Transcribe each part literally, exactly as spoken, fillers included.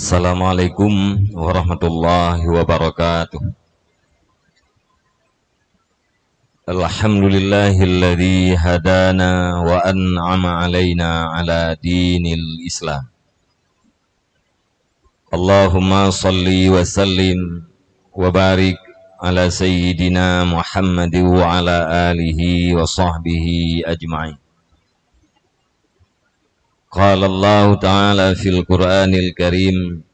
Assalamualaikum warahmatullahi wabarakatuh. Alhamdulillahilladzi hadana wa an'ama alaina ala dinil Islam. Allahumma salli wa sallim wa barik ala sayyidina Muhammad wa ala alihi wa sahbihi ajma'in. Qala Allahu ta'ala fil Qur'anil Karim,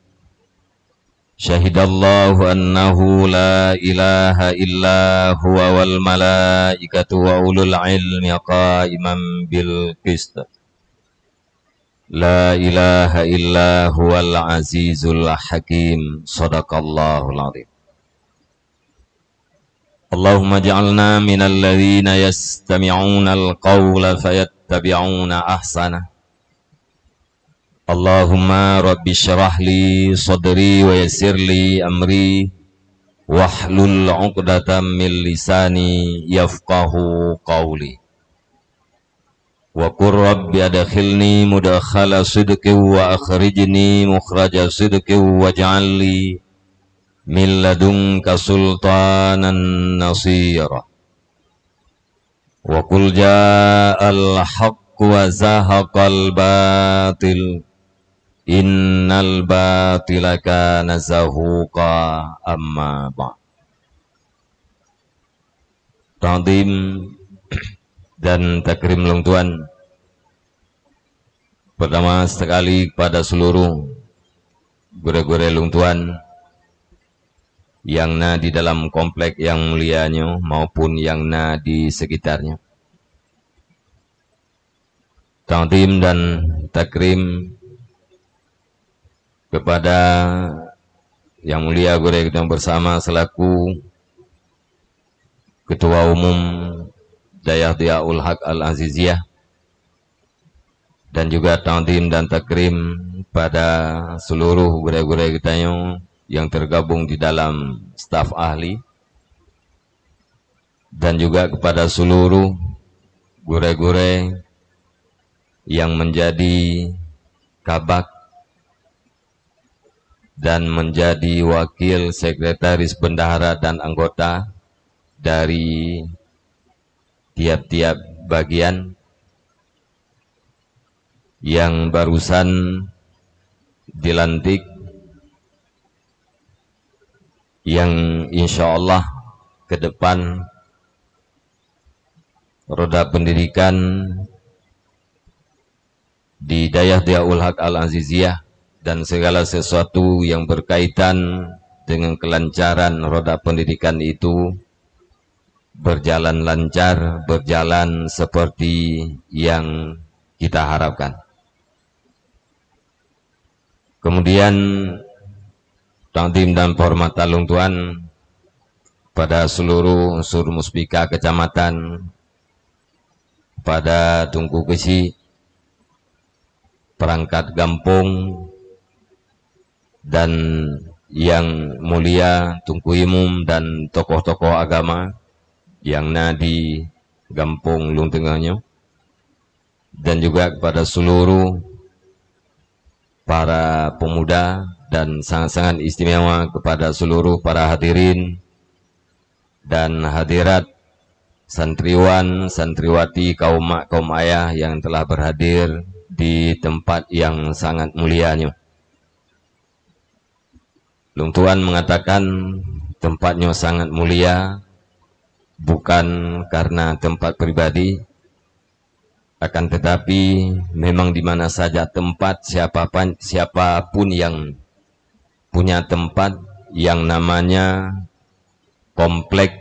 "Syahidallahu annahu la ilaha illa huwa wal malaikatu wa ulul ilmi qaiman bil qist. La ilaha illa huwal azizul hakim." Sadaqallahul azim. Allahumma ja'alna minal ladzina yastami'unal qaula fayattabi'una ahsana. Allahumma rabbi shrah li sadri wa yassir li amri wahlul 'uqdatam min lisani yafqahu qauli. Wa qur rabbi adkhilni mudkhala sidqin wa akhrijni mukhraja sidqin waj'al li min ladunka sultanan nasira. Wa qul ja'al haqq wa zahaqal batil, innal batila kana zahuqa. Amma ba'd. Ta'zim dan takrim lôn tuan. Pertama sekali kepada seluruh gurée-gurée lôn tuan nyang na di dalam komplek nyang mulia nyoe maupun nyang na di sekitarnya. Ta'zim dan takrim kepada Yang Mulia Gurée kita bersama selaku Ketua Umum Dayah Diyaul Haq Al-Aziziyah, dan juga ta'zim dan takrim pada seluruh gurée-gurée geutanyoe yang tergabung di dalam staf ahli, dan juga kepada seluruh gurée-gurée yang menjadi kabak dan menjadi wakil sekretaris bendahara dan anggota dari tiap-tiap bagian yang barusan dilantik, yang insya Allah ke depan roda pendidikan di Dayah Diyaul Haq Al-Aziziyah dan segala sesuatu yang berkaitan dengan kelancaran roda pendidikan itu berjalan lancar, berjalan seperti yang kita harapkan. Kemudian, takzim dan penghormatan lôn tuan pada seluruh unsur muspika kecamatan, pada Teungku Keuchik, perangkat gampông, dan yang mulia Teungku Imum dan tokoh-tokoh agama yang na di gampông Lueng Teungoh nyoe, dan juga kepada seluruh para pemuda, dan sangat-sangat istimewa kepada seluruh para hadirin dan hadirat, santriwan, santriwati, kaum mak, kaum ayah yang telah berhadir di tempat yang sangat mulia nyoe. Lôn tuan mengatakan tempat nyoe sangat mulia bukan karena tempat pribadi, akan tetapi memang di mana saja tempat, siapa pan-, siapa pun yang punya tempat yang namanya komplek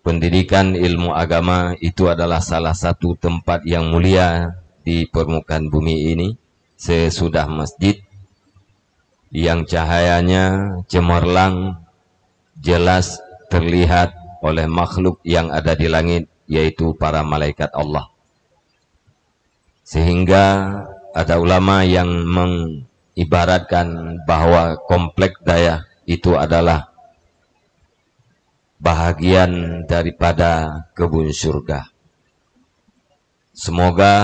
pendidikan ilmu agama, itu adalah salah satu tempat yang mulia di permukaan bumi ini. Sesudah masjid yang cahayanya cemerlang, jelas terlihat oleh makhluk yang ada di langit, yaitu para malaikat Allah. Sehingga ada ulama yang mengibaratkan bahwa komplek dayah itu adalah bahagian daripada kebun syurga. Semoga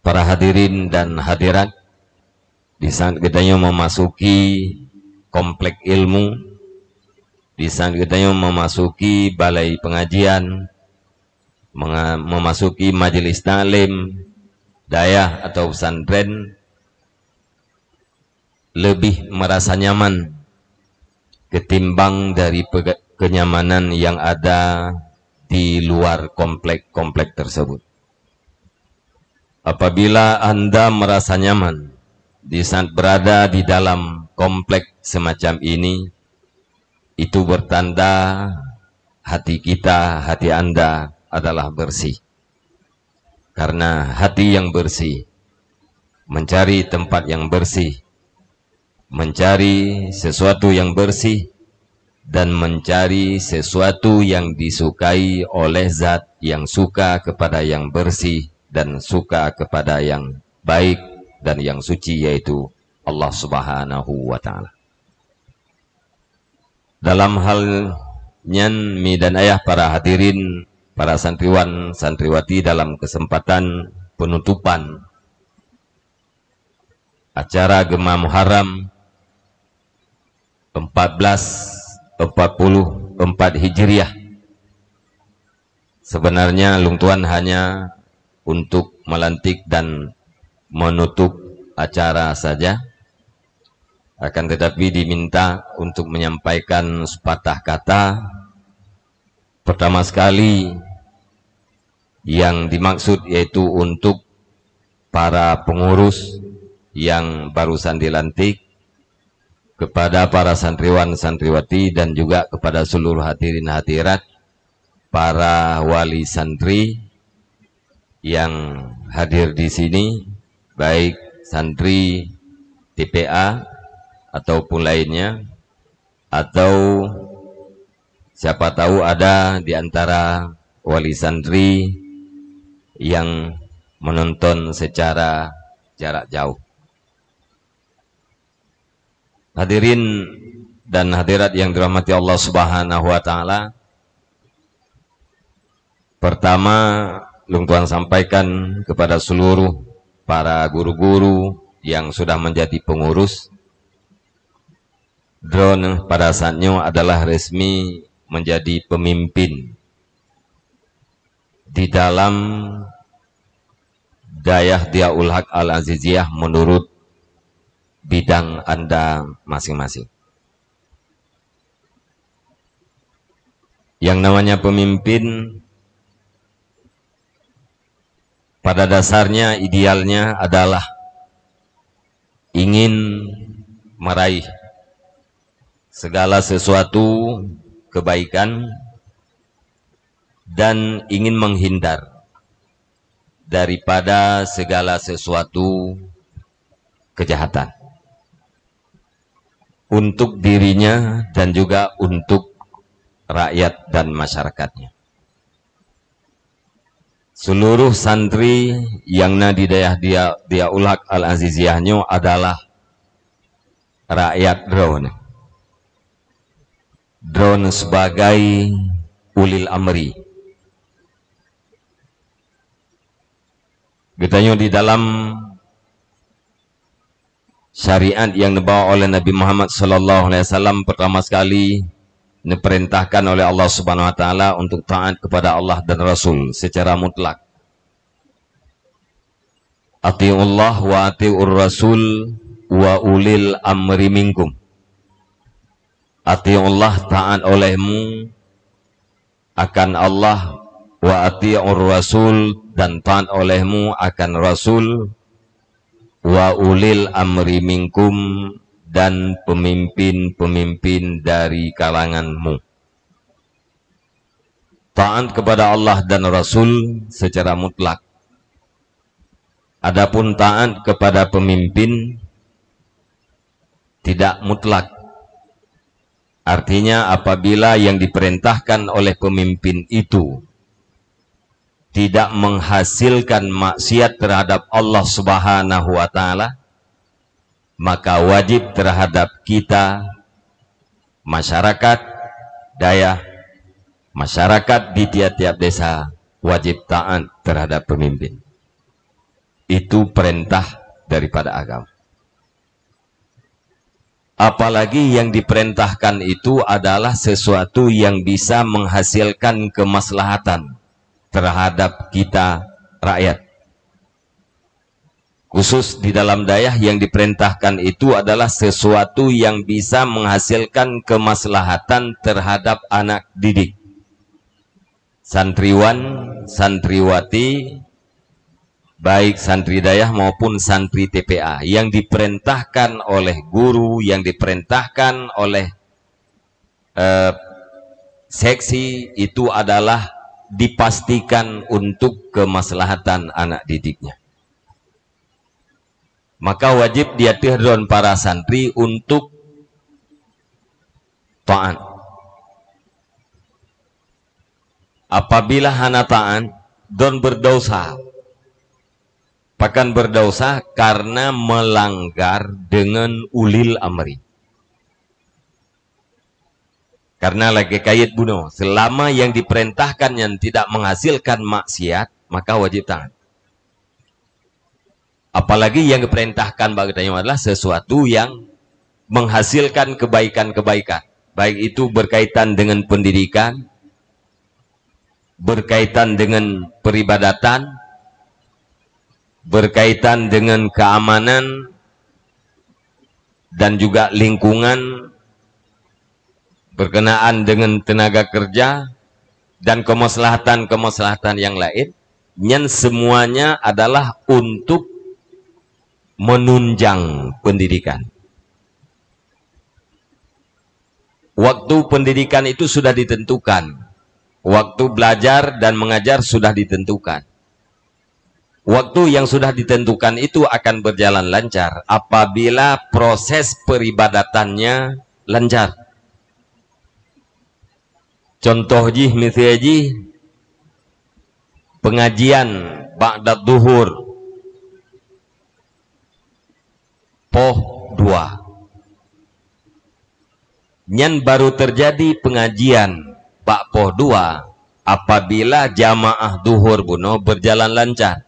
para hadirin dan hadirat Di saat geutanyoe memasuki komplek ilmu, di saat geutanyoe memasuki balai pengajian, menga-, memasuki majelis taklim, dayah atau pesantren, lebih merasa nyaman ketimbang dari pega-, kenyamanan yang ada di luar komplek-komplek tersebut. Apabila anda merasa nyaman di saat berada di dalam komplek semacam ini, itu bertanda hati kita, hati anda adalah bersih. Karena hati yang bersih, mencari tempat yang bersih, mencari sesuatu yang bersih, dan mencari sesuatu yang disukai oleh zat yang suka kepada yang bersih dan suka kepada yang baik dan yang suci, yaitu Allah Subhanahu wa Ta'ala. Dalam hal nyan, mi dan ayah, para hadirin, para santriwan, santriwati, dalam kesempatan penutupan acara Gema Muharram empat belas empat puluh empat Hijriah, sebenarnya lôn tuan hanya untuk melantik dan menutup acara saja, akan tetapi diminta untuk menyampaikan sepatah kata. Pertama sekali, yang dimaksud yaitu untuk para pengurus yang barusan dilantik, kepada para santriwan santriwati, dan juga kepada seluruh hadirin hadirat, para wali santri yang hadir di sini, baik santri T P A ataupun lainnya, atau siapa tahu ada di antara wali santri yang menonton secara jarak jauh. Hadirin dan hadirat yang dirahmati Allah Subhanahu wa Ta'ala, pertama, lôn tuan sampaikan kepada seluruh para guru-guru yang sudah menjadi pengurus, droeneuh pada saat nyoe adalah resmi menjadi pemimpin di dalam Dayah Diyaul Haq Al-Aziziyah menurut bidang anda masing-masing. Yang namanya pemimpin, pada dasarnya, idealnya adalah ingin meraih segala sesuatu kebaikan dan ingin menghindar daripada segala sesuatu kejahatan untuk dirinya dan juga untuk rakyat dan masyarakatnya. Seluruh santri nyang na di dayah Dia-, Diyaul Haq Al-Aziziyah nyoe adalah rakyat droeneuh. Droeneuh sebagai ulil amri. Geutanyoe di dalam syariat nyang neubawa oleh Nabi Muhammad sallallahu alaihi wasallam, pertama sekali neuperintahkan oleh Allah Subhanahu wa Taala untuk taat kepada Allah dan Rasul secara mutlak. "Atiullah wa atiur Rasul wa ulil amri minkum." Atiullah, taat olehmu akan Allah, wa atiur Rasul, dan taat olehmu akan Rasul, wa ulil amri minkum, dan pemimpin-pemimpin dari kalanganmu. Taat kepada Allah dan Rasul secara mutlak. Adapun taat kepada pemimpin tidak mutlak. Artinya, apabila yang diperintahkan oleh pemimpin itu tidak menghasilkan maksiat terhadap Allah Subhanahu wa Taala, maka wajib terhadap kita, masyarakat, dayah, masyarakat di tiap-tiap desa, wajib taat terhadap pemimpin. Itu perintah daripada agama. Apalagi yang diperintahkan itu adalah sesuatu yang bisa menghasilkan kemaslahatan terhadap kita rakyat. Khusus di dalam dayah, yang diperintahkan itu adalah sesuatu yang bisa menghasilkan kemaslahatan terhadap anak didik. Santriwan, santriwati, baik santri dayah maupun santri T P A, yang diperintahkan oleh guru, yang diperintahkan oleh, eh, seksi, itu adalah dipastikan untuk kemaslahatan anak didiknya. Maka wajib di ateueh droen para santri untuk taat. Apabila hana taat, droen berdosa. Pakon berdosa? Karena melanggar dengan ulil amri. Karena lagèe kayèe bunoe, selama yang diperintahkan nyan tidak menghasilkan maksiat, maka wajib taat. Apalagi yang diperintahkan bak geutanyoe adalah sesuatu yang menghasilkan kebaikan-kebaikan, baik itu berkaitan dengan pendidikan, berkaitan dengan peribadatan, berkaitan dengan keamanan dan juga lingkungan, berkenaan dengan tenaga kerja, dan kemaslahatan-kemaslahatan yang lain, nyan semuanya adalah untuk menunjang pendidikan. Waktu pendidikan itu sudah ditentukan. Waktu belajar dan mengajar sudah ditentukan. Waktu yang sudah ditentukan itu akan berjalan lancar apabila proses peribadatannya lancar. Contoh jih, miseue jih, pengajian ba'da zuhur poh dua. Nyan baru terjadi pengajian bak poh dua apabila jamaah zuhur bunoe berjalan lancar.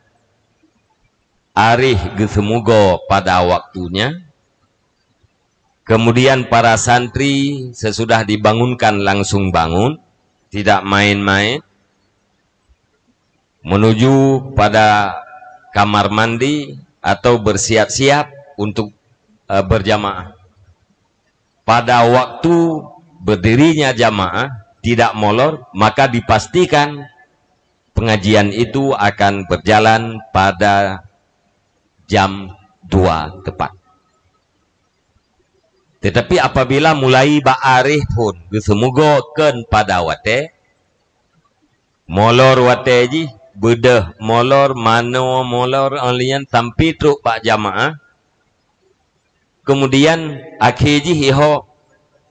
Aréh geuseumeubô pada waktunya, kemudian para santri sesudah dibangunkan langsung bangun, tidak main-main, menuju pada kamar mandi atau bersiap-siap untuk, eh, berjamaah. Pada waktu berdirinya jamaah tidak molor, maka dipastikan pengajian itu akan berjalan pada jam dua tepat. Tetapi apabila mulai bak aréh phon geuseumeubô kheun pada watèe, molor watèe jih, beudôh molor, manoe molor, 'oh lheueh nyan sampoe trok bak jamaah, kemudian akhé jih ihoe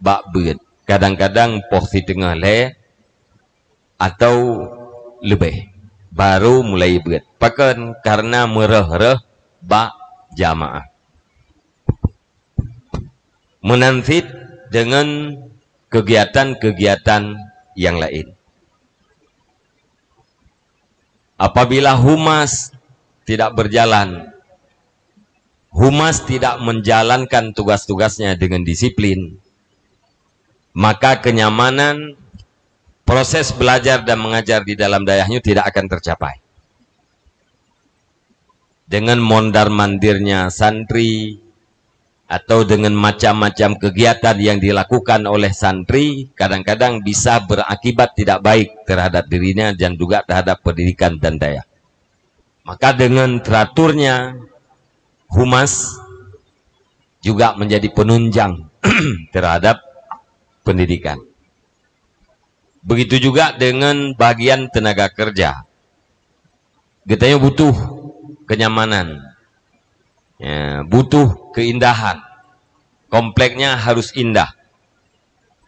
bak beuet, kadang-kadang poh siteungoh lhèe atau leubeh, baru mulai beuet. Pakon? Karena meurôh-rôh bak jamaah. Meunan cit deungon kegiatan-kegiatan nyang laén. Apabila humas tidak berjalan, humas tidak menjalankan tugas-tugasnya dengan disiplin, maka kenyamanan proses belajar dan mengajar di dalam dayah nyoe tidak akan tercapai. Dengan mondar-mandirnya santri atau dengan macam-macam kegiatan yang dilakukan oleh santri, kadang-kadang bisa berakibat tidak baik terhadap dirinya dan juga terhadap pendidikan dan dayah. Maka dengan teraturnya humas juga menjadi penunjang terhadap pendidikan. Begitu juga dengan bagian tenaga kerja. Geutanyoe butuh kenyamanan. Ya, butuh keindahan. Kompleknya harus indah.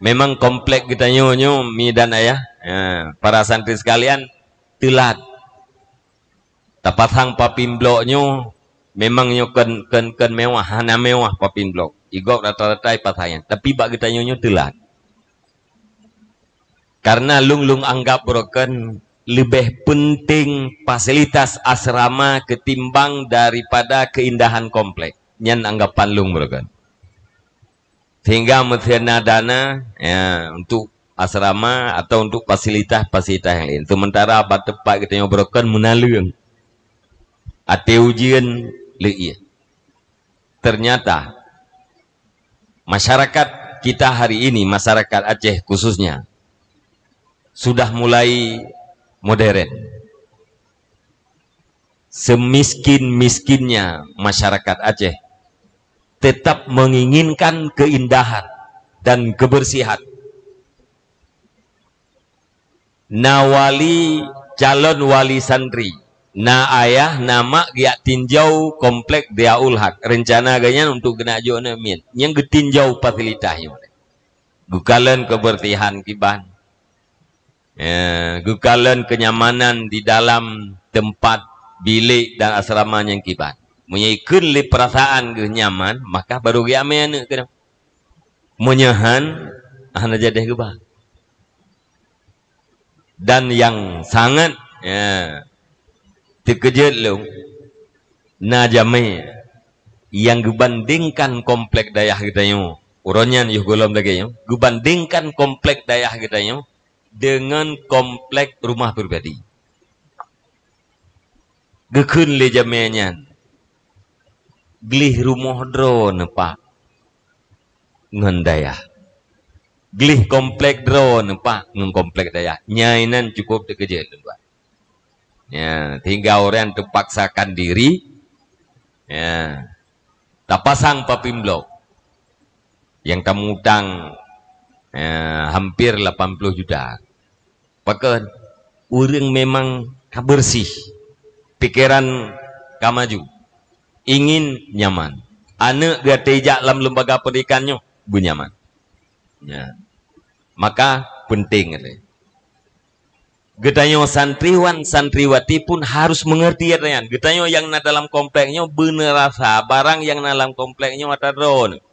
Memang komplek geutanyoe nyoe, mi dan ayah, ya, para santri sekalian, teulat. Tapasang papin blok nyoe, memang nyoe kon, kon, kon mewah, hana mewah papin blok. Igob rata-rata ipasang nyan. Tapi bak geutanyoe nyoe teulat. Karena lôn, lôn anggap broken lebih penting fasilitas asrama ketimbang daripada keindahan komplek. Nyan anggapan lôn broken. Sehingga meusti na dana, ya, untuk asrama atau untuk fasilitas-fasilitas yang lain. Sementara bak teumpat geutanyoe broken meunaleueng. Até ujeuen leuieh. Ternyata, masyarakat kita hari ini, masyarakat Aceh khususnya, sudah mulai modern. Semiskin-miskinnya masyarakat Aceh tetap menginginkan keindahan dan kebersihan. Na wali, calon wali santri, na ayah, na mak geujak tinjau komplek Diaul Haq. Rencana geuhnyan untuk geuneuk jok aneuk miet. Nyang geutinjau fasilitas nyoe. Geukalon kebersihan kiban. Ya, geukalon kenyamanan di dalam tempat bilik dan asrama nyang kiban. Meunyoe ikheun lé perasaan geuh nyaman, maka baru geujak mé aneuk keunoe. Meunyoe han, hana jadeh geuba. Dan yang sangat, ya, teukeujot lôn, na jamé nyang geubandingkan komplek dayah geutanyoe. Uroe nyan yoh gohlom lagée nyoe, geubandingkan komplek dayah geutanyoe deungon komplek rumah pribadi. Geukheun lé jamé nyan, gleh rumoh droeneuh Pak ngon dayah. Gleh komplek droeneuh Pak ngon komplek dayah. Nyan inan cukup teukeujot lôn buat. Ya, sehingga orang terpaksakan diri, ya, tapasang paving block yang tamutang, ya, hampir lapan puluh juta. Pakon? Ureuëng memang ka bersih, pikiran ka maju, ingin nyaman. Aneuk geuh teujak lam lembaga pendidikan nyoe beunyaman. Ya. Maka penting lé. Geutanyoe santriwan, santriwati pun harus mengerti ata nyan. Geutanyoe nyang na dalam komplek nyoe beuneu rasa barang nyang na dalam komplek nyoe atra droeneuh.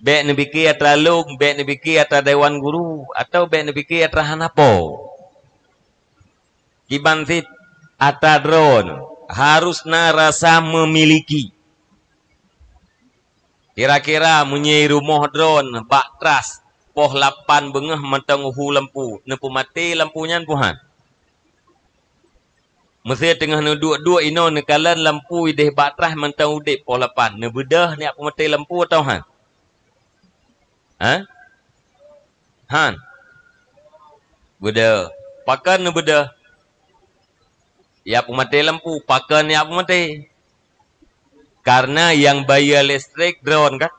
Bék neupike atra lôn, bék neupike atra dewan guru, atau bék neupike atra hana po. Kiban cit atra droeneuh harus na rasa memiliki. Kira-kira meunyoe rumoh droeneuh bak tras poh lapan beungoh mantong uhu lampu, neupeumaté lampu nyan peue han? Meusé teungoh neuduek-duek inoe neukalon lampu ideh bak tras mantong udeb poh lapan, neubeudôh neujak peumaté lampu atawa han? Ha? Han. Beudôh. Pakon neubeudôh? Neujak peumaté lampu, pakon neujak peumaté? Karena nyang bayeue listrik droeneuh kan?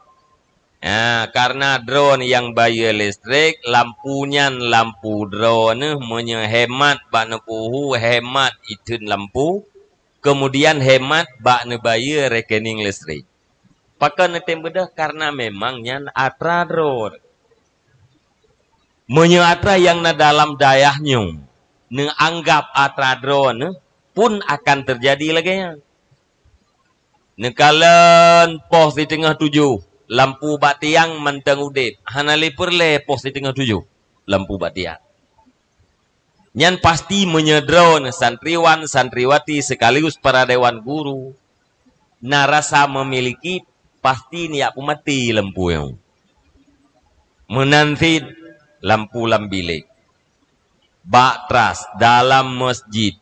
Ha, karena droeneuh nyang bayeue listrik, lampu nyan lampu droeneuh, meunyoe hemat bak neupeuhu, hemat itheun lampu, kemudian hemat bak neubayeue rekening listrik. Pakon neutem beudôh? Karena memang nyan atra droeneuh. Meunyoe atra nyang na dalam dayah nyoe neuanggab atra droeneuh, pun akan teujadi lagée nyan. Neukalon poh siteungoh tujoh, lampu bak tiang mantong udeb, hana lé peureulée poh siteungoh tujoh lampu bak tiang. Nyan pasti meunyoe droeneuh santriwan, santriwati sekaligus para dewan guru na rasa memiliki, pasti neujak peumaté lampu nyoe. Meunan cit lampu lam bilék, bak tras, dalam masjid,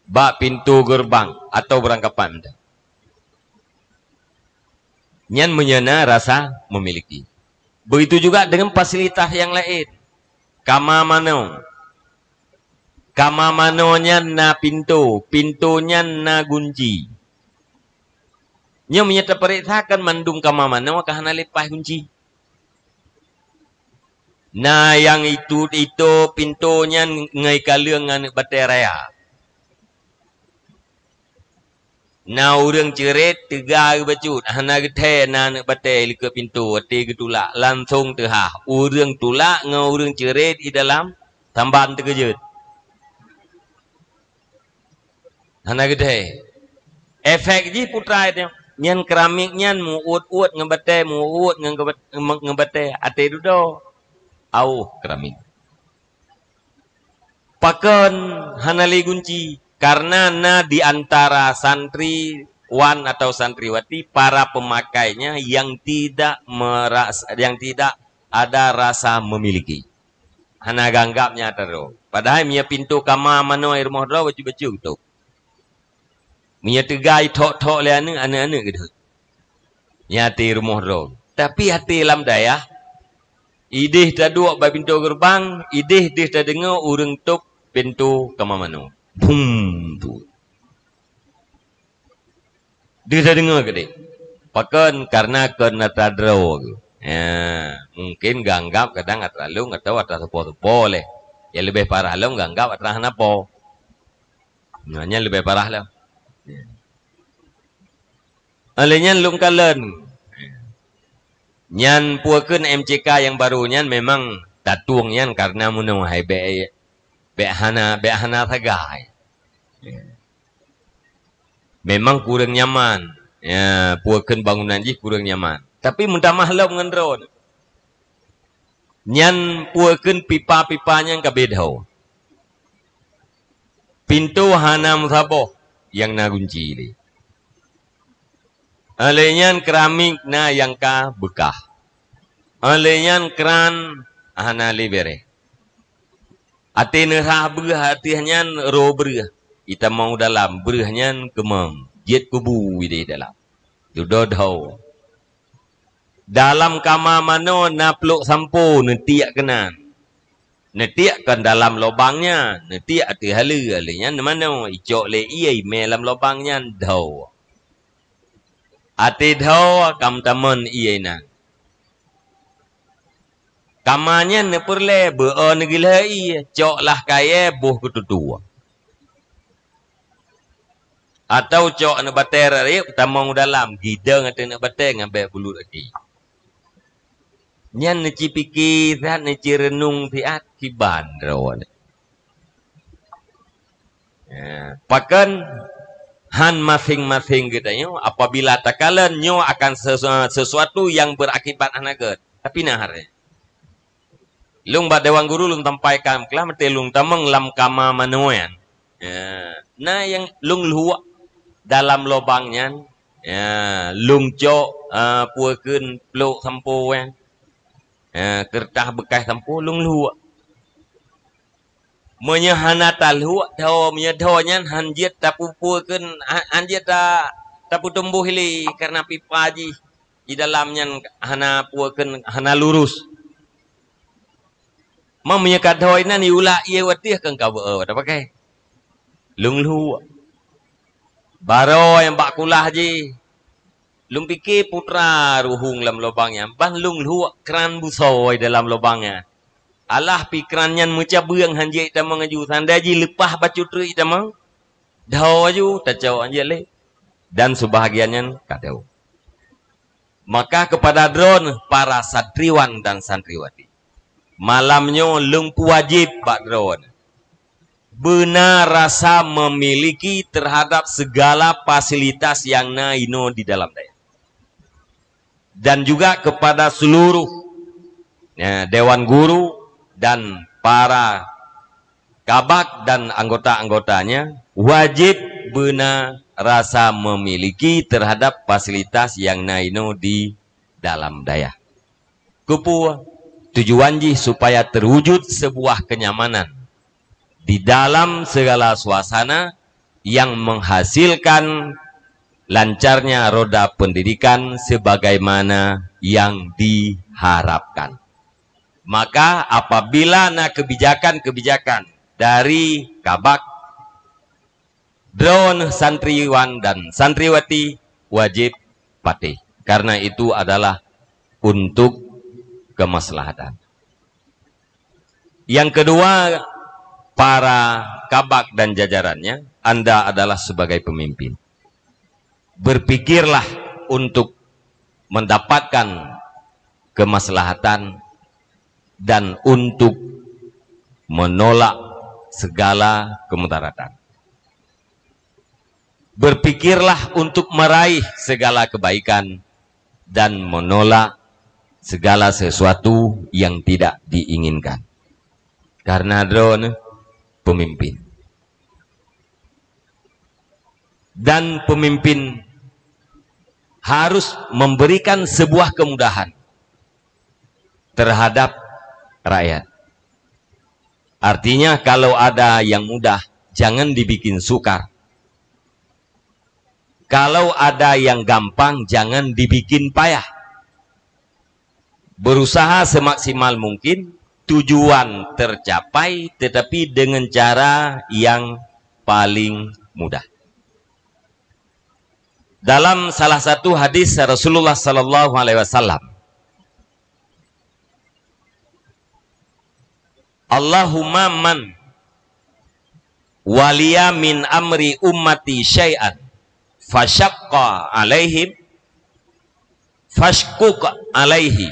bak pintoe geurbang, atau beurangkapat mantong. Nyan meunyoe na rasa memiliki. Begitu juga dengan fasilitas nyang laén. Kama manoe. Kama manoe nyan na pintoe, pintoe nyan na gunci. Nyoe meunyoe tapareksakan mandum kama manoe ka hana lé paih gunci. Na nyang itôt-itôt pintoe nyan ngon ikaleueng ngon aneuk batée raya. Na ureuëng ceuret teuga geuh bacut, hana geuthée na aneuk batée likot pintoe, watée geutulak langsong teuhah. Ureuëng tulak ngon ureuëng ceuret i dalam tamban teukeujot. Hana geuthée. Efek jih putra nyan, nyan keramik nyan meu-uet-uet ngon batée, meu-uet ngon geubat-, ngon batée, até dudoe. Auh keramik. Pakon hana lé gunci? Karena na di antara santri wan atau santriwati, para pemakainya yang tidak merasa, yang tidak ada rasa memiliki. Hana ganggab nyan atra droe. Padahai meunyoe pintoe kama manoe rumoh droe bacut-bacut tôp. Meunyoe teuga ithok-thok lé aneuk, aneuk-aneuk geuthok. Nyan até rumoh droe. Tapi até lam dayah, idéh taduek bak pintoe geureubang, idéh deuh tadeungoe ureuëng tôp pintoe kama manoe. Bum tu. Deuh tadeungoe keudéh. Pakon? Karena kon atra droe geuh. Ya, mungkin ganggab kadang atra lôn atau atra soe po-soe po lé. Nyang leubeh parah lom ganggab atra hana po. Nah, nyan leubeh parah lom. Ya. Óh lheueh nyan lôn kalon. Nyan peue kheun M C K nyang barô nyan memang tatueng nyan karena meunoe hai bék, bék hana, bék hana sagai. Ya. Memang kureueng nyaman. Ya, peue kheun bangunan jih kureueng nyaman. Tapi meutamah lom ngon droe. Nyan peue kheun pipa-pipa nyan ka beuet ho. Pintoe hana meusaboh nyang na gunci lé. Óh lheueh nyan keramik na nyang ka beukah. Óh lheueh nyan kran hana lé bèrèh. Até neurhah breuh ateueh nyan ro breuh. Itamong u dalam breuh nyan keumong, jeuet kubu idéh dalam. Dudoe dho. Dalam kama manoe na plôk sampoe neutiek keunan. Neutiek kon dalam lobang nyan, neutiek ateueh haleue, haleue nyan manoe icok lé ié imè lam lobang nyan dho. Até dho ka meutamong ié inan. Kama nyan neupeureulée beu-o neugeulhée ié, cok lah kayée boh keututoe. Atau cok aneuk batée rayeuk tamong u dalam, gidong ateueh aneuk batée ngon bék bulut aki. Nyan neuci pike that, neuci reunong siat kiban droe. Ya, pakon? Han maséng-maséng geutanyoe apabila takalon nyoe akan sesu-, sesuatu yang berakibat hana gét. Tapi na hareuem. Lôn bak dewan guru lôn sampaikan keulah meutée lôn tamong lam kama manoe nyan. Ya, na nyang lôn lhuek dalam lobang nyan. Ya, lôn cok, ah, peue kheun plôk sampoe nyan. Ya, keureutah beukah sampoe lôn lhuek. Meunyoe hana talhuek dho, meunyoe dho nyan han jeuet tapeupeue kheun, ha-, han jeuet ta-, tapeutumboh lé, karena pipa jih di dalam nyan hana peue kheun, hana lurus. Meunyoe ka dho inan iulak ié watée keu ka beu-o tapakai. Lôn lhuek. Barô nyang bak kulah jih. Lôn pike putra ruhueng lam lobang nyan, ban lôn lhuek kran busoe dalam lobang nyan. Alah pih kran nyan meucabeueng han jeuet tamong aju, sandai jileupah bacut treuk tamong. Dho aju, tacok han jeuet lé. Dan seubahagian nyan ka dho. Maka keupada droeneuh para santriwan dan santriwati, malam nyoe lôn peuwajéb bak droeneuh beuna rasa memiliki terhadap segala fasilitas nyang na inoe di dalam dayah. Dan juga kepada seluruh, ya, dewan guru dan para kabak dan anggota-anggotanya wajéb beuna rasa memiliki terhadap fasilitas nyang na inoe di dalam dayah. Keupeue? Tujuan jih supaya terwujud sebuah kenyamanan di dalam segala suasana yang menghasilkan lancarnya roda pendidikan sebagaimana yang diharapkan. Maka apabila na kebijakan-kebijakan dari kabak, droeneuh santriwan dan santriwati wajéb patéh, karena itu adalah untuk kemaslahatan. Yang kedua, para kabak dan jajarannya, Anda adalah sebagai pemimpin. Berpikirlah untuk mendapatkan kemaslahatan dan untuk menolak segala kemudaratan. Berpikirlah untuk meraih segala kebaikan dan menolak segala sesuatu yang tidak diinginkan. Karena droeneuh pemimpin. Dan pemimpin harus memberikan sebuah kemudahan terhadap rakyat. Artinya, kalau ada yang mudah, jangan dibikin sukar. Kalau ada yang gampang, jangan dibikin payah. Berusaha semaksimal mungkin, tujuan tercapai, tetapi dengan cara yang paling mudah. Dalam salah satu hadis Rasulullah sallallahu alaihi wasallam, "Allahumma man waliya min amri ummati syai'an fasyaqqa alaihim, fashquq alaihi,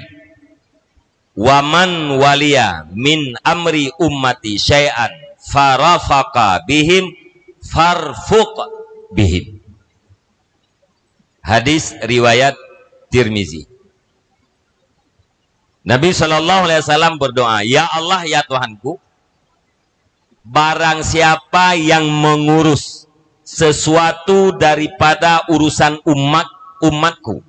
wa man waliya min amri ummati syai'an farafaqa bihim, farfuq bihim." Hadis riwayat Tirmizi. Nabi sallallahu alaihi wasallam berdoa, "Ya Allah, ya Tuhanku, barang siapa yang mengurus sesuatu daripada urusan umat, umatku,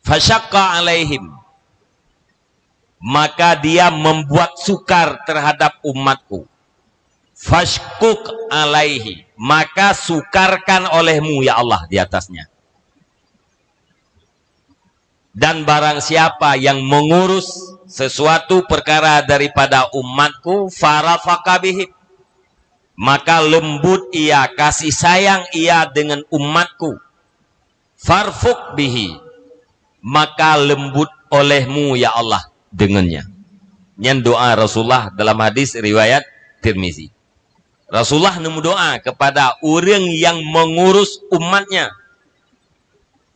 fasyaqqa alaihim, maka dia membuat sukar terhadap umatku. Fashquq alaihi, maka sukarkan olehmu, ya Allah, di atasnya. Dan barang siapa yang mengurus sesuatu perkara daripada umatku, farafaqa bihim, maka lembut ia, kasih sayang ia dengan umatku. Farfuq bihi, maka lembut olehmu, ya Allah, dengannya." Nyan doa Rasulullah dalam hadis riwayat Tirmizi. Rasulullah neumeudoa kepada ureuëng yang mengurus umatnya.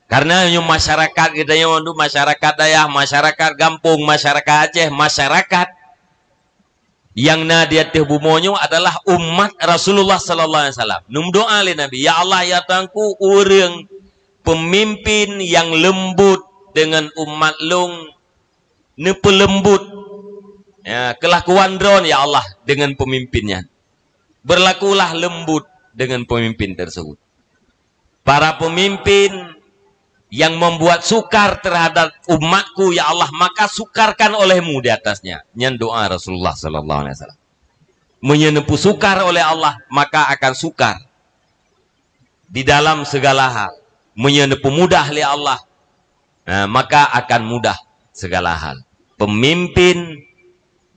Karena nyoe masyarakat geutanyoe tu, masyarakat dayah, masyarakat gampông, masyarakat Aceh, masyarakat nyang na di ateueh bumoe nyoe adalah umat Rasulullah sallallahu alaihi wasallam. Neumeudoa lé Nabi, "Ya Allah, ya Tuhanku, ureuëng pemimpin yang lembut dengan umat lôn, neupeulembut, ya, kelakuan droe, ya Allah, dengan pemimpin nyan. Berlakulah lembut dengan pemimpin tersebut." Para pemimpin yang membuat sukar terhadap umatku, ya Allah, maka sukarkan olehmu di atasnya. Nyan doa Rasulullah sallallahu alaihi wasallam. Meunyoe neupeusukar oleh Allah, maka akan sukar di dalam segala hal. Meunyoe neupeumudah lé Allah, nah, maka akan mudah segala hal. Pemimpin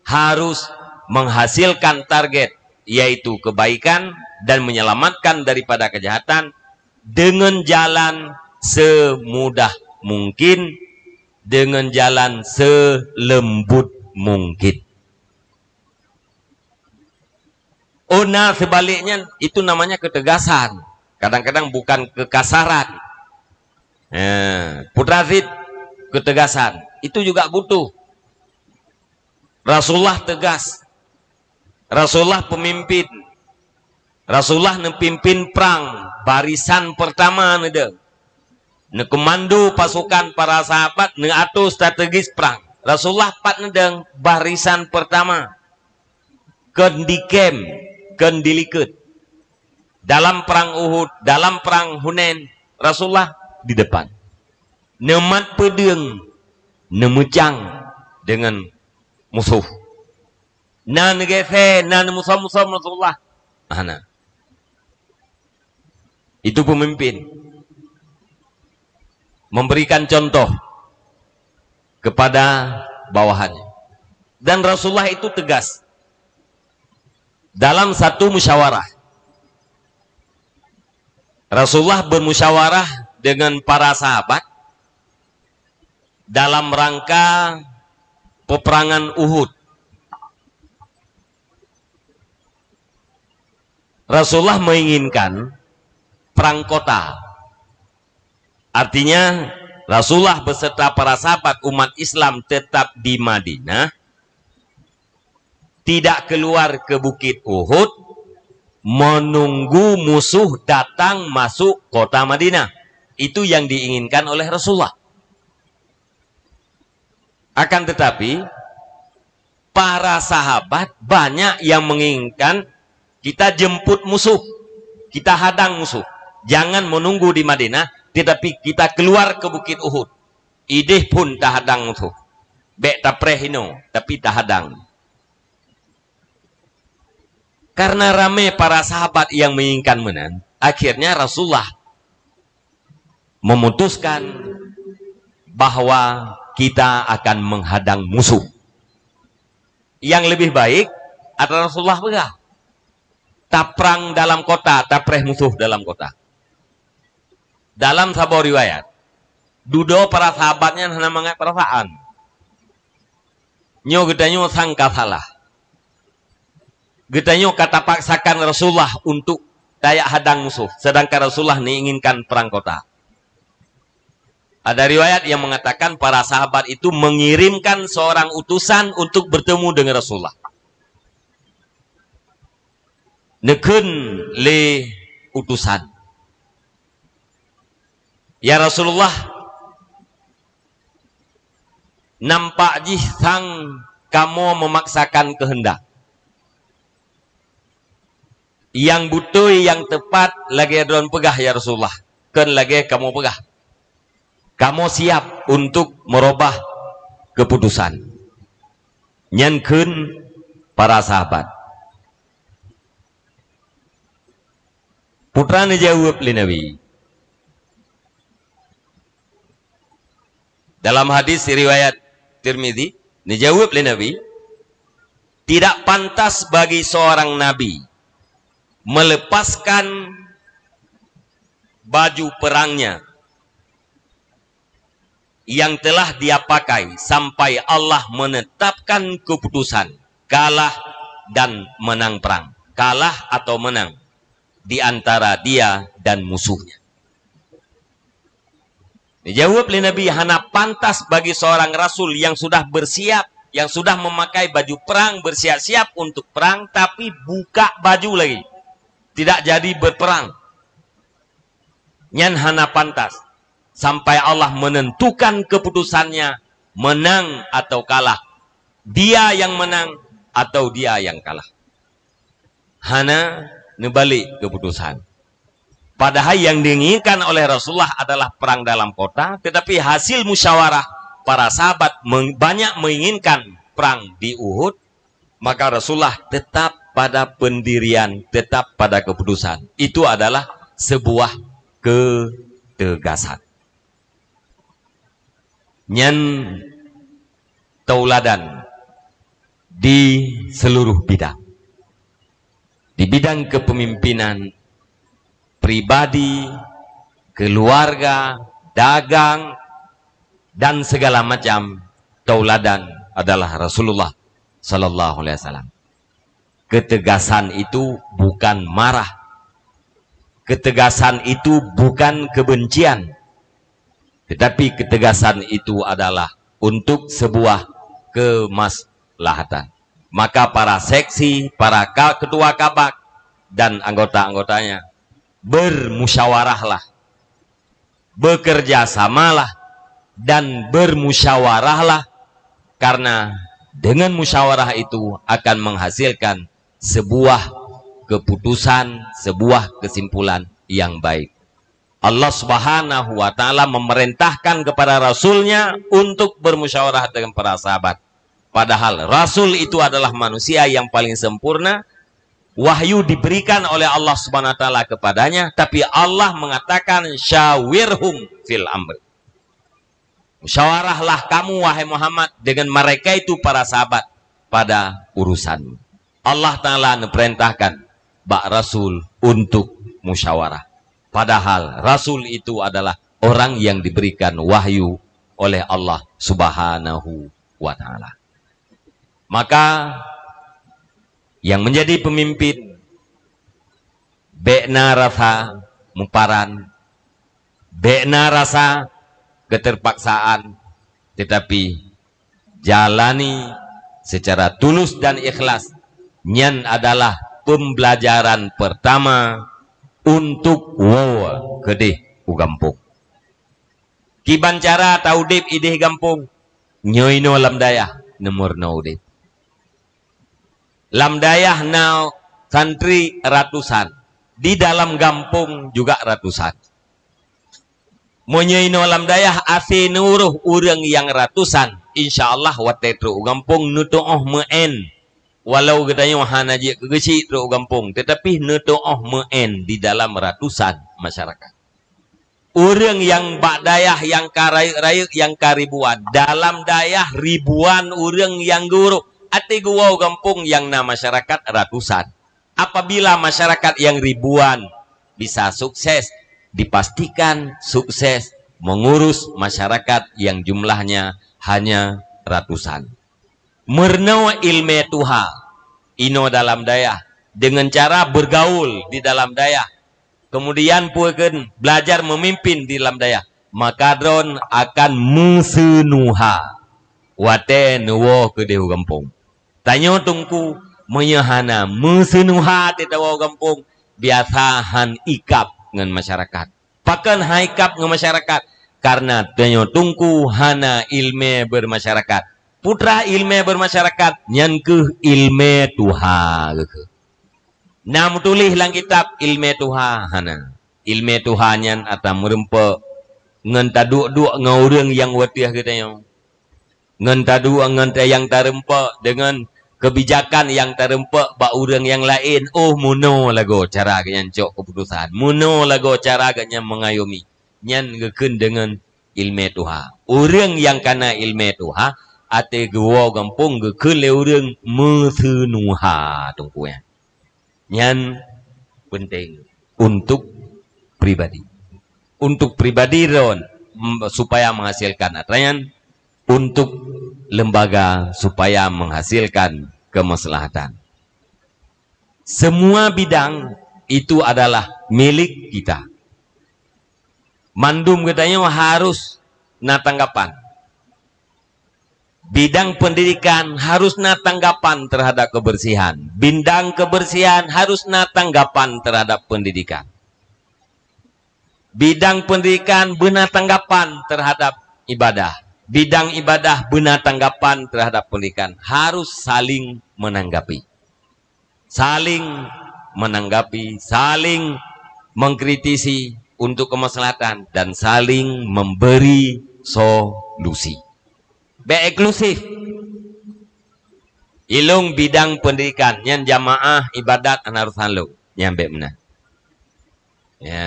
harus menghasilkan target, yaitu kebaikan dan menyelamatkan daripada kejahatan dengan jalan semudah mungkin, dengan jalan selembut mungkin. Oh, na sebaliknya, itu namanya ketegasan. Kadang-kadang bukan kekasaran. Eh, putra Zid, ketegasan. Itu juga butuh. Rasulullah tegas. Rasulullah pemimpin. Rasulullah neupimpin prang, barisan pertama neudeueng. Neukeumando pasukan para sahabat, neuatur strategis prang. Rasulullah pat neudeueng barisan pertama. Kon di kem, kon di likot. Dalam perang Uhud, dalam perang Hunain, Rasulullah di depan. Neumat peudeueng, neumeucang dengan musuh. Na neugeusé, na neumusom-musom Rasulullah. Hana. Itu pemimpin. Memberikan contoh kepada bawahannya. Dan Rasulullah itu tegas. Dalam satu musyawarah, Rasulullah bermusyawarah dengan para sahabat dalam rangka peperangan Uhud. Rasulullah menginginkan perang kota. Artinya, Rasulullah beserta para sahabat umat Islam tetap di Madinah, tidak keluar ke Bukit Uhud, menunggu musuh datang masuk kota Madinah. Itu yang diinginkan oleh Rasulullah. Akan tetapi, para sahabat banyak yang menginginkan kita jemput musuh, kita hadang musuh. Jangan menunggu di Madinah, tetapi kita keluar ke Bukit Uhud. Idéh phon tahadang musoh. Bék tapreh inoe, tapi tahadang. Karena ramé para sahabat yang menginginkan meunan, akhirnya Rasulullah memutuskan bahwa kita akan menghadang musuh. Yang lebih baik adalah Rasulullah peugah, taprang dalam kota, tapreh musoh dalam kota. Dalam saboh riwayat, dudoe para sahabat nyan hana mangat peurasaan. Nyoe geutanyoe sangka salah. Geutanyoe ka tapaksakan Rasulullah untuk tajak hadang musoh, sedangkan Rasulullah neuinginkan perang kota. Ada riwayat yang mengatakan para sahabat itu mengirimkan seorang utusan untuk bertemu dengan Rasulullah. Neukheun lé utusan, "Ya Rasulullah, nampak jih sang kamoe memaksakan keuheundak. Nyang beutôi, nyang teupat lagée droen peugah, ya Rasulullah, kon lagée kamoe peugah. Kamoe siap untuk meurubah keuputosan." Nyan kheun para sahabat. Peue neujaweueb lé Nabi? Dalam hadis riwayat Tirmizi, neujaweueb lé Nabi, "Tidak pantas bagi seorang nabi melepaskan baju perangnya yang telah dia pakai sampai Allah menetapkan keputusan kalah dan menang perang, kalah atau menang di antara dia dan musuhnya." Dijaweueb lé Nabi, hana pantas bagi seorang rasul yang sudah bersiap, yang sudah memakai baju perang, bersiap-siap untuk perang, tapi buka baju lagi, tidak jadi berperang. Nyan hana pantas sampai Allah menentukan keputusannya, menang atau kalah. Dia yang menang atau dia yang kalah. Hana neubalek keuputosan. Padahai nyang diinginkan oleh Rasulullah adalah perang dalam kota, tetapi hasil musyawarah para sahabat meng-, banyak menginginkan perang di Uhud, maka Rasulullah tetap pada pendirian, tetap pada keputusan. Itu adalah sebuah ketegasan. Nyan tauladan di seluruh bidang. Di bidang kepemimpinan, pribadi, keluarga, dagang, dan segala macam, tauladan adalah Rasulullah sallallahu alaihi wasallam. Ketegasan itu bukan marah. Ketegasan itu bukan kebencian. Tetapi ketegasan itu adalah untuk sebuah kemaslahatan. Maka para seksi, para ka-, ketua kabak, dan anggota-anggotanya bermusyawarahlah, bekerja samalah, dan bermusyawarahlah, karena dengan musyawarah itu akan menghasilkan sebuah keputusan, sebuah kesimpulan yang baik. Allah Subhanahu wa Ta'ala memerintahkan kepada Rasul-Nya untuk bermusyawarah dengan para sahabat. Padahal Rasul itu adalah manusia yang paling sempurna. Wahyu diberikan oleh Allah Subhanahu wa Ta'ala kepadanya, tapi Allah mengatakan, "Syawirhum fil amr." Musyawarahlah kamu, wahai Muhammad, dengan mereka itu, para sahabat, pada urusan. Allah Ta'ala neuperintahkan bak Rasul untuk musyawarah. Padahal Rasul itu adalah orang yang diberikan wahyu oleh Allah Subhanahu wa Ta'ala. Maka, yang menjadi pemimpin, bék na rasa muparan, bék na rasa keterpaksaan, tetapi jalani secara tulus dan ikhlas. Nyan adalah pembelajaran pertama untuk woe keudeh u gampông. Kiban cara taudeb ideh gampông, nyoe inoe lam dayah neumeurunoe udeb. Lam dayah na santri ratusan. Di dalam gampông juga ratusan. Meunyoe inoe lam dayah asé neuuroh ureuëng nyang ratusan, insya Allah watée trok u gampông neutuoh meu'en. Walau geutanyoe hana jeuet keu geuchik trok u gampông, teutapi neutuoh meu'en di dalam ratusan masyarakat. Ureuëng nyang bak dayah nyang ka rayeuk-rayeuk nyang ka ribuan, dalam dayah ribuan ureuëng nyang geuuroh, até geuwoe u gampông nyang na masyarakat ratusan. Apabila masyarakat yang ribuan bisa sukses, dipastikan sukses mengurus masyarakat yang jumlahnya hanya ratusan. Meureunoe ileumé tuha inoe dalam dayah dengan cara bergaul di dalam dayah, kemudian peue kheun belajar memimpin di dalam dayah, maka droen akan meuseunuha watée neuwoe keudeh u gampông. Tanyoe teungku, meunyoe hana meuseunuha teuh tawoe u gampông, biasa han ikab ngon masyarakat. Pakon han ikab ngon masyarakat? Karena tanyoe teungku hana ileumé bermasyarakat. Putra ileumé bermasyarakat, nyan kheueh ileumé tuha geuh. Na meutuléh lam kitab ileumé tuha? Hana. Ileumé tuha nyan atra meureumpok ngon taduek-duek ngon ureuëng nyang watée geutanyoe. Ngon taduek ngon nyang tareumpok deungon keubijakan nyang tareumpok bak ureuëng nyang laén, oh meunoe lagoe cara geuhnyan cok keuputosan, meunoe lagoe cara geuhnyan meungayomi. Nyan geukheun deungon ileumé tuha. Ureuëng nyang kana ileumé tuha, até geuwoe gampông geukheun lé ureuëng meuseunuha teungku nyan. Nyan penting untuk pribadi. Untuk pribadi droen, mm, supaya menghasilkan atra nyan, untuk lembaga supaya menghasilkan kemaslahatan. Semua bidang itu adalah milik kita. Mandum geutanyoe harus na tanggapan. Bidang pendidikan harus na tanggapan terhadap kebersihan. Bidang kebersihan harus na tanggapan terhadap pendidikan. Bidang pendidikan beuna tanggapan terhadap ibadah. Bidang ibadah beuna tanggapan terhadap pendidikan. Harus saling menanggapi. Saling menanggapi, saling mengkritisi untuk kemaslahatan, dan saling memberi solusi. Bék eksklusif. Ilong bidang pendidikan, nyan jamaah ibadat hana urusan lôn. Nyan bék meunan. Ya,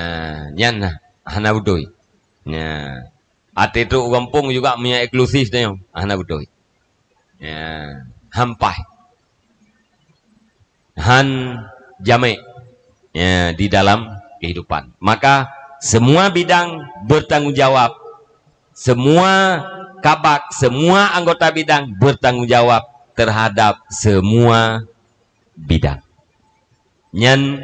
nyan nah, hana beutôi. Ya. Até trok u gampông juga meunyoe eksklusif tanyoe, hana beutôi. Ya, han paih. Han jamék, ya, di dalam kehidupan. Maka semua bidang bertanggung jawab. Semua kabak, semua anggota bidang bertanggung jawab terhadap semua bidang. Nyan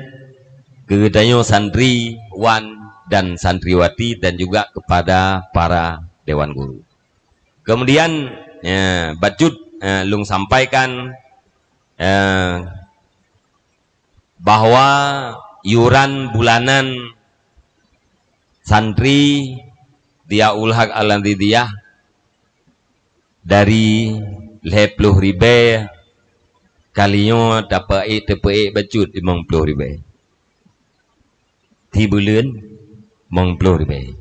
keu geutanyoe santriwan dan santriwati dan juga kepada para dewan guru. Kemudian, ya, bacut, eh, lôn sampaikan, eh, bahwa yuran bulanan santri Diyaul Haq Al-Aziziyah dari lhée ploh ribée, kali nyoe tapeuék, teupeuék bacut limong ploh ribée. Tibuleuen limong ploh ribée.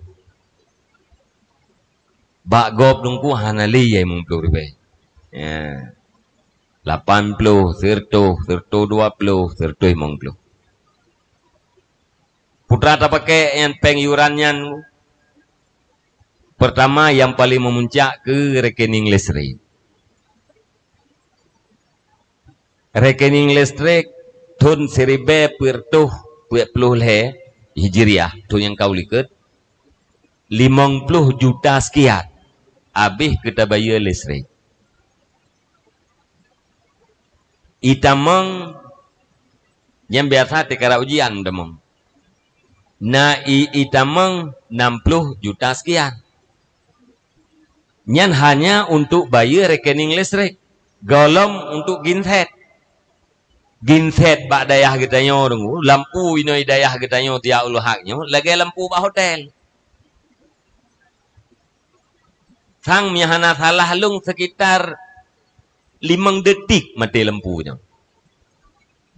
Bak gob teungku hana lé limong ploh ribée. Ya. Lapan ploh, sirtoh, sirtoh dua ploh, sirtoh limong ploh. Putra tapakée nyan péng yuran nyan, pertama nyang paleng meumuncak keu rekening listrik. Rekening listrik thon siribée peuet reutôh peuet ploh lhée Hijriah, thon nyang ka u likot, limong ploh juta sekian habéh keu tabayeue listrik. Itamong nyang biasa teukarap ujian tamong. Na i, itamong nam ploh juta sekian. Nyan hanya untuk bayeue rekening listrik, gohlom untuk genset. Genset bak dayah geutanyoe deungoe, lampu inoe dayah geutanyoe Diyaul Haq nyoe lagée lampu bak hotel. Sang meuhana salah lôn sekitar limong detik maté lampu nyoe.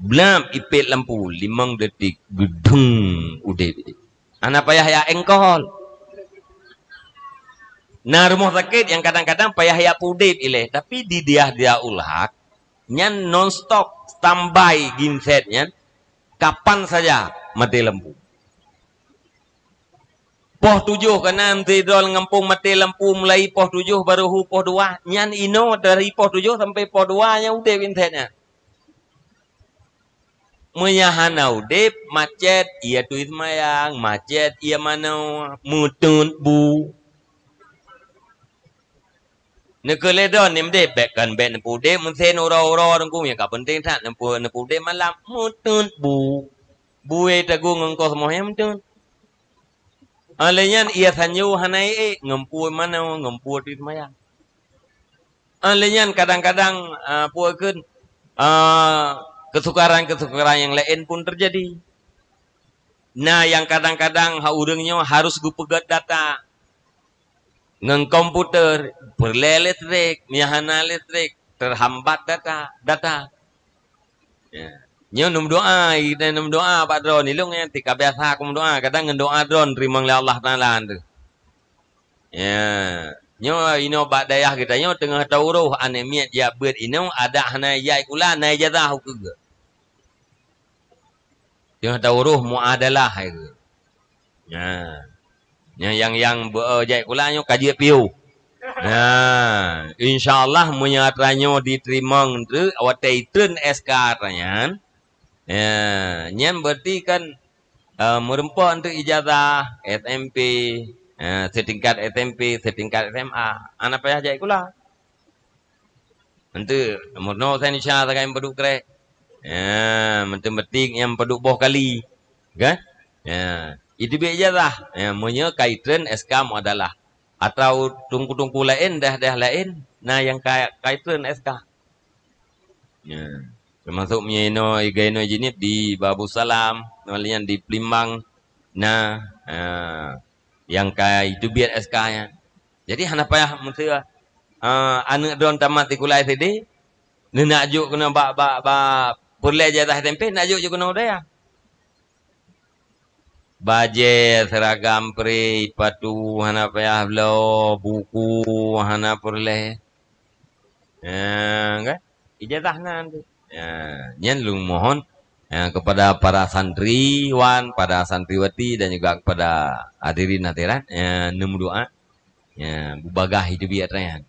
Blab ipét lampu, limong detik, geudong, udeb. Hana payah jak éngkol. Na rumoh sakét nyang kadang-kadang payah jak peudeb ilée, tapi di Diah Diyaul Haq, nyan non stop, standby genset nyan, kapan saja maté lampu. Poh tujoh keunan sidroe gampông maté lampu mulai poh tujoh barô hu poh dua. Nyan inoe dari poh tujoh sampai poh dua nyan udeb genset nyan. Meunyo hana udeb, macet, ie turi seumayang, macet, ie manoe, meuteut bu. Neukeuleh droe nem deh, bék kan bék neupudeb, meusén uroe-uroe teungku, nyang ka peunteng that neupeu-, neupudeb malam, meuteut bu. Bué tagu ngon koh seumuh nyang meuteut. Ah, lé nyan ie sanjo hana ék, ngon pue manoe, ngon pue turi seumayang. Ah, lé nyan kadang-kadang, ah, pue kheun, ah, kesukaran-kesukaran nyang laén pun teujadi. Na nyang kadang-kadang ha ureuëng nyoe harus geupeugét data. Ngon komputer, peureulée listrik, meunyo hana listrik, teuhambat data, data. Ya. Nyoe neumeudoá, geutanyoe neumeudoá bak droeneuh, ilong nyan tika biasa kumeudoá, kadang ngon doá droeneuh teurimong lé Allah Taala teuh. Ya. Nyoe inoe bak dayah geutanyoe teungoh tauroh aneuk miet jak beuet inoe, adak hana jak sikula, na ijazah ukeue. Teungoh tauroh muadalah hai keuh. Nah. Nyang, nyang, nyang beu-, eh, jak sikula nyoe ka jeuet piôh. Nah, insya Allah meunyo atra nyoe diteurimong teuk watée itreun S K atra nyan, ya, nyan berarti kan, eh, meureumpok teuk ijazah S M P, eh, seutingkat S M P, seutingkat S M A. Hana payah jak sikula. Enteuk, meunoe Saint Lucia sagai meupadub krek. Ya, meuteumeutik nyang padub boh kali. Kan? Ya, itu biet ijazah. Ya, meunyoe ka itreun S K muadalah. Atau teungku-teungku laén, daerah-daerah laén, na nyang ka, ka itreun S K. Ya. Teumasok meunyoe inoe, iga inoe jihnyan di Babussalam, ngon lian di Peulimbang, na, ya, nyang ka itu biet S K nyan. Jadi hana payah meuseu, eh, aneuk droen tamat sikula S D, neunak jok keunoe bak, bak, bak peureulée ijazah S M P, nak jok jih keunoe u dayah. Bajée, seuragam pri, patu hana payah bloe, buku hana peureulée. Eh, kan? Ijazah na tu. Ya, nyan lôn mohon, ya, kepada para santriwan, para santriwati dan juga kepada hadirin hadirat, ya, neumeudoá. Ya, beubagaih itu biet atra nyan.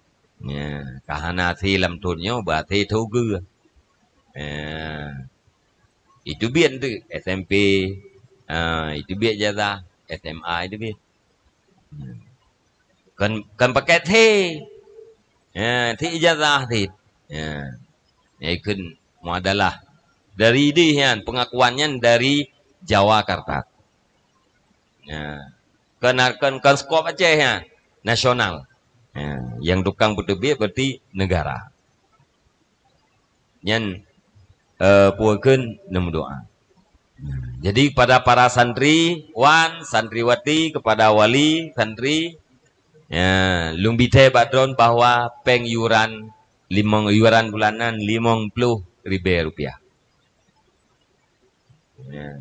Ya, ka hana hase lam thon nyoe, beu hase thon keue. Ya. Itu biet tu, S M P, ha, itu biet ijazah, S M A itu biet. Hmm. Kan, kan paket he. Ya, ti ijazah ti. Ya. Ya, ikut muadalah. Dari di nyan, pengakuan nyan dari Jawa Karta. Ya. Kan, kan, kan skop Aceh ya, nasional. Ya, yang tukang peuteubiet berarti negara. Nyan, eh, pue kheun neumeudoá. Jadi, kepada para santriwan, santriwati, kepada wali santri, ya, lôn bi thée bak droen bahwa péng yuran limong, yuran bulanan limong ploh ribée rupiah. Ya.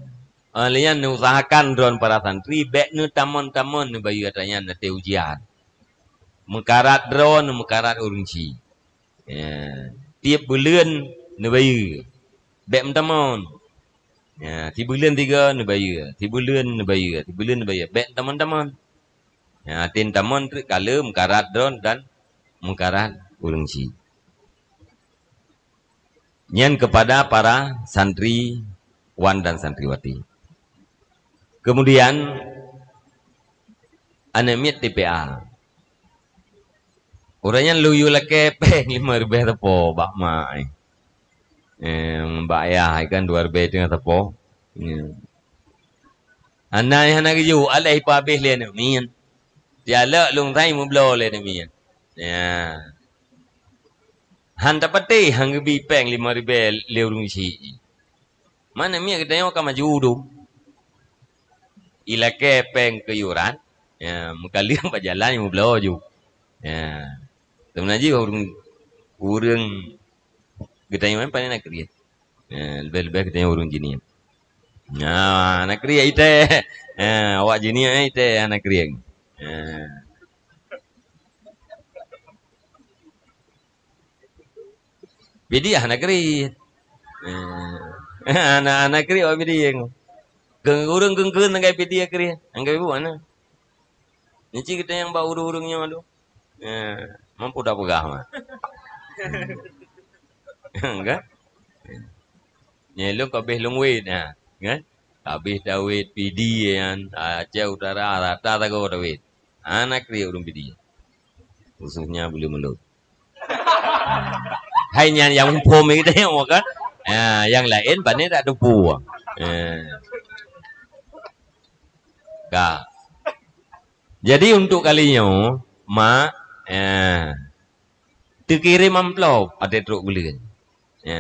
Eh, lé nyan neuusahakan droen para santri, bék neutamon-tamon neubayeue atra nyan ateueh ujian. Meukarat droen, meukarat ureuëng chik. Ya, tieb buleuen neubayeue. Bék meutamon. Ya, sibuleuen tiga neubayeue, sibuleuen neubayeue, sibuleuen neubayeue. Bék meutamon-tamon. Ya, até meutamon treuk ka le meukarat droen dan meukarat ureuëng chik. Nyan kepada para santriwan dan santriwati. Kemudian, aneuk miet T P A. Ureuëng nyan lôn yue lakée péng limong ribée sapo bak mak, eh. Eh, bak ayah kan dua ribée teungoh sapo. Ya. Hana, hana geuyue, alah ipeuhabéh lé aneuk miet. Sialek lôn sai meubloe lé aneuk miet. Ya. Han tapatéh, han geubi péng limong ribée lé ureuëng chik. Mana miet geutanyoe ka maju dum. Ilakée péng keu yuran, ya, meukaleueng bak jalan meubloe ju. Ya. Sebenarnya ureuëng, ureuëng geutanyoe paling na kriet. Eh, leubeh-leubeh geutanyoe ureuëng jiniek. Nah, hana kriek iték. Eh, awak jiniek iték hana kriek. Eh. Pidiah hana kriet. Eh. Hana, hana kriet awak pidiah. Keu ureuëng keungkeuen nangkai pidiah kriet. Nangkai ibu mana? Nyan cit geutanyoe nyang bak ureuëng-ureuëng nyoe tu. Eh, mampu dak peugah mah. Kan? Nyan lôn ka abéh lôn wét, ha, kan? Ka abéh tawét pidi nyan, Aceh Utara rata sagoe tawét. Hana kriet ureuëng pidi. Khususnya bulu mulut. Hai nyan nyang muphom geutanyoe kan? Ha, nyang laén pane dak teupeu. Ha. Ka. Jadi untuk kali nyoe, mak, ha, teukirém amplop ateueh trok buleuen. Ha,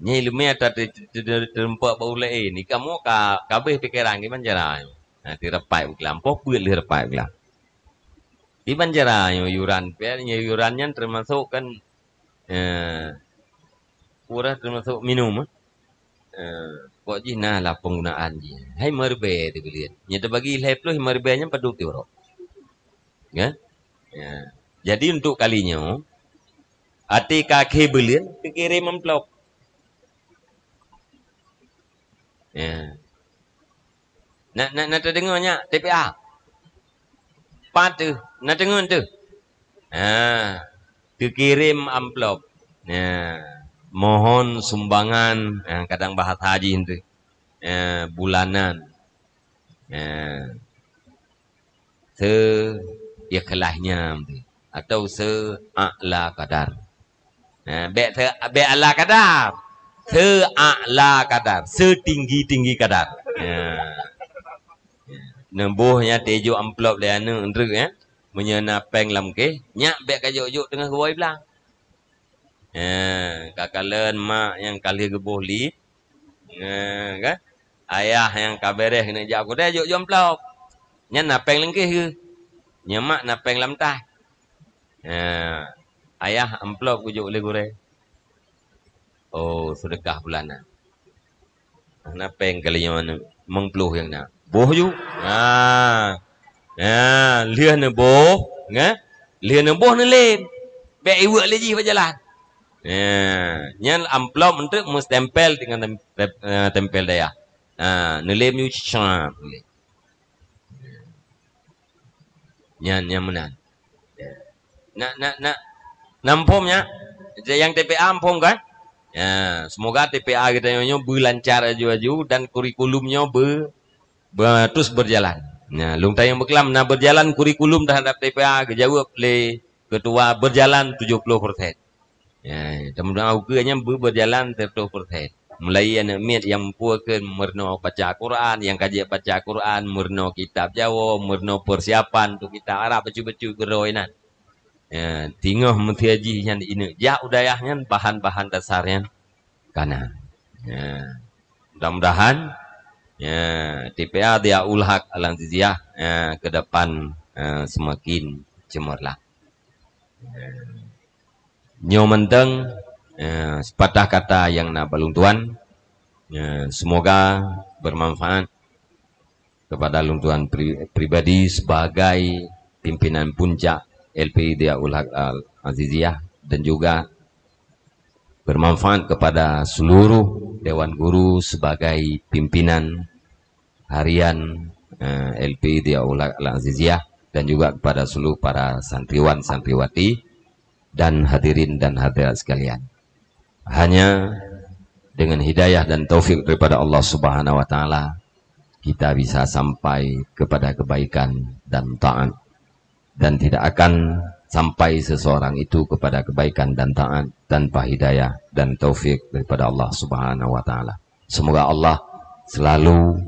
nyan ileumèe ata te-, te-, te-, teureumpok bak ureuëng laén. Di kamoe ka, ka abéh pikeran kiban cara nyoe. Ha, teurapat buklam, poh peuet lheueh rapat buklam. Kiban cara nyoe yuran, pih nyoe yuran nyan teumasok kan, eh, kurah teumasok minum, eh. Eh, pokok jih na lah penggunaan jih. Hai meureubai teuh buleuen. Nyan teubagi lhèe ploh meureubai nyan padub tiep uroe. Ya? Ya. Jadi untuk kali nyoe, ateueh ka akhé buleuen teukirém amplop. Ya. Na, na, na teudeungoe nyak T P A? Pat teuh, na teungeut teuh? Ha, teukirém amplop. Ha, mohon sumbangan, ha, kadang bahasa jih teuh. Ha, bulanan. Ha. Seikhlasnya atau se'a'la qadar. Nah, bèk se-, bèk ala kadar. Se'a'la qadar, setinggi-tinggi kadar. Ya. Neuboh nyan teuh jok amplop lé aneuk ndreuk, ya. Meunyoe na péng lam kéh, nyak bèk ka jok-jok teungoh geuwoe blang. Eh, ka kalon mak nyang ka lheueh geuboh liet. Eh, kan? Ayah nyang ka beres keuneuk jak u keudè jok-jok amplop. Nyan na péng lam kéh geuh. Nyan mak na péng lam tah. Eh, ayah amplop geujok lé gurèe. Oh, seudeukah bulanan. Na péng kali nyoe limong ploh nyang na. Boh ju. Ha. Ha, lheueh neuboh, nge? Lheueh neuboh neulém. Bèk iweuek lé jih bak jalan. Ha, nyan amplop eunteuk meustempel dengan tem-, tem-, eh, tempel dayah. Ha, neulém ju, syap. Nyan, nyan meunan. Na, na, na, na muphom nyak? Nyang T P A muphom kan? Ya, semoga T P A geutanyoe nyoe beulancar aju-aju dan kurikulum nyoe be-, be-, terus berjalan. Nah, lôn tanyong beukelam, na berjalan kurikulum terhadap T P A, geujaweueb lé ketua, berjalan tujoh ploh persen. Ya, teuma ukeue nyan beu-, berjalan seratus persen. Mulai aneuk miet nyang muphom keu meurunoe baca Quran, nyang ka jeuet baca Quran, meurunoe kitab Jawoe, meurunoe persiapan untuk kitab Arab, bacut-bacut geuroe inan. Ya, teungoh meusia jih nyan ineuk jak u dayah nyan, bahan-bahan dasar nyan ka na. Ya. Mudah-mudahan, ya, T P A Diyaul Haq Al-Aziziyah, ya, ke depan, ya, semakin cemerlang. Ya. Nyoe mantong, eh, sepatah kata nyang na bak lôn tuan. Eh, semoga bermanfaat kepada lôn tuan pri-, pribadi sebagai pimpinan puncak L P I Diyaul Haq Al-Aziziyah dan juga bermanfaat kepada seluruh Dewan Guru sebagai pimpinan harian, eh, L P I Diyaul Haq Al-Aziziyah dan juga kepada seluruh para santriwan santriwati dan hadirin dan hadirat sekalian. Hanya dengan hidayah dan taufik daripada Allah Subhanahu wa Taala, kita bisa sampai kepada kebaikan dan taat. Dan tidak akan sampai seseorang itu kepada kebaikan dan taat tanpa hidayah dan taufik daripada Allah Subhanahu wa Taala. Semoga Allah selalu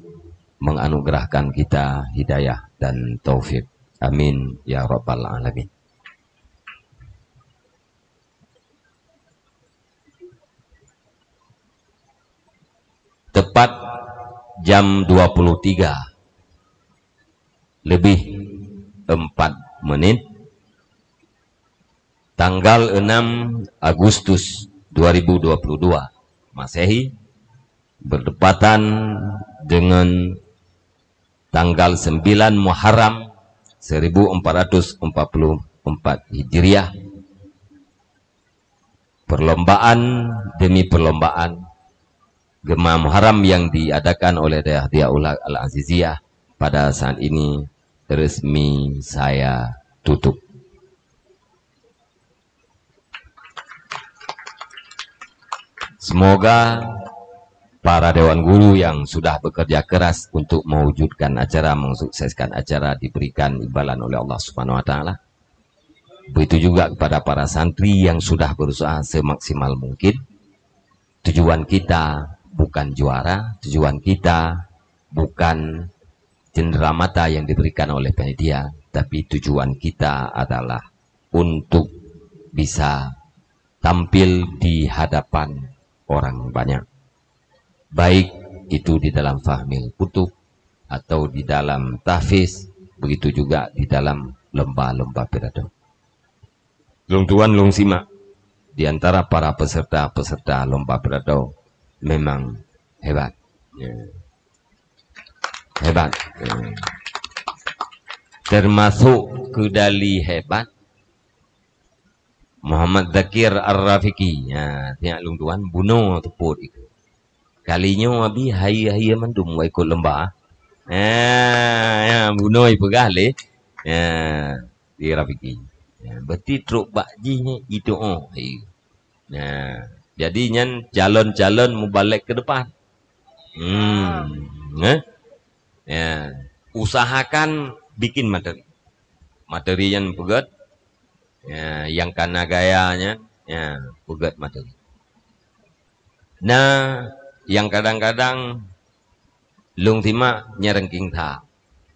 menganugerahkan kita hidayah dan taufik. Amin ya rabbal alamin. Tepat jam dua puluh tiga lebih empat menit, tanggal enam Agustus dua ribu dua puluh dua Masehi, Bertepatan dengan tanggal sembilan Muharram seribu empat ratus empat puluh empat Hijriah, perlombaan demi perlombaan Gema Muharram yang diadakan oleh Dayah Diyaulhaq Al-Aziziyah pada saat ini resmi saya tutup. Semoga para dewan guru yang sudah bekerja keras untuk mewujudkan acara, mensukseskan acara, diberikan imbalan oleh Allah Subhanahu wa Taala. Begitu juga kepada para santri yang sudah berusaha semaksimal mungkin. Tujuan kita bukan juara, tujuan kita bukan cenderamata yang diberikan oleh panitia, tapi tujuan kita adalah untuk bisa tampil di hadapan orang banyak, baik itu di dalam Fahmil Kutub atau di dalam tahfiz, begitu juga di dalam lomba-lomba pidato. Lôn tuan lôn simak, di antara para peserta-peserta lomba pidato memang hebat. Ya. Hebat. Ya. Termasuk keudali hebat, Muhammad Zakir Ar-Rafiqi. Ya, simak lôn tuan, bunoe teupot ikeu. Kali nyoe abi hayeue-hayeue mandum wai ikot lomba. Ha, ya, bunoe ipeugah lé. Ya, di Rafiqi. Ya, berarti trok bak jih nyan itu oh hayeue. Ya, jadi nyan calon-calon mubalek ke depan. Hmm, eh? Ya, usahakan bikin materi. Materi nyan peugét. Ya, nyang kana gaya nyan, ya, peugét materi. Na nyang kadang-kadang lôn simak nyan ranking sa.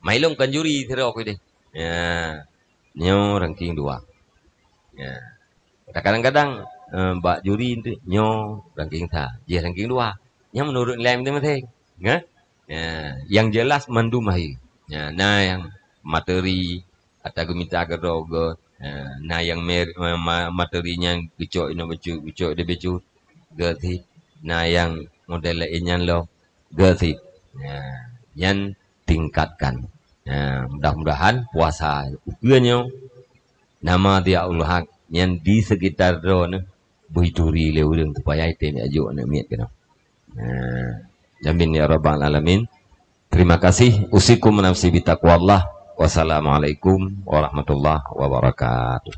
Mai lôn kon juri sidroe keu deh. Ya, nyoe ranking dua. Ya. Kadang-kadang eh, bak juri tu nyoe ranking sa, jih ranking dua. Nyan menurut nilai masing-masing. Kan? Ya, yang jelas mandum hayeue. Ya, na nyang materi ata geumita keudroe gét. Ha, na nyang mer-, ma-, ma-, materi nyan geucok inoe bacut, geucok ideh bacut, gét sit. Na nyang model laén nyan lom, gét sit. Ha, nyan tingkatkan. Ha, mudah-mudahan puasa ukeue nyoe nama Diyaulhaq nyan di sekitar droeneuh beuturi lé ureuëng supaya item jak jok aneuk miet keunoe. Ha, amin ya rabbal alamin. Terima kasih. Usikum wa nafsi bitaqwallah. Wassalamualaikum warahmatullahi wabarakatuh.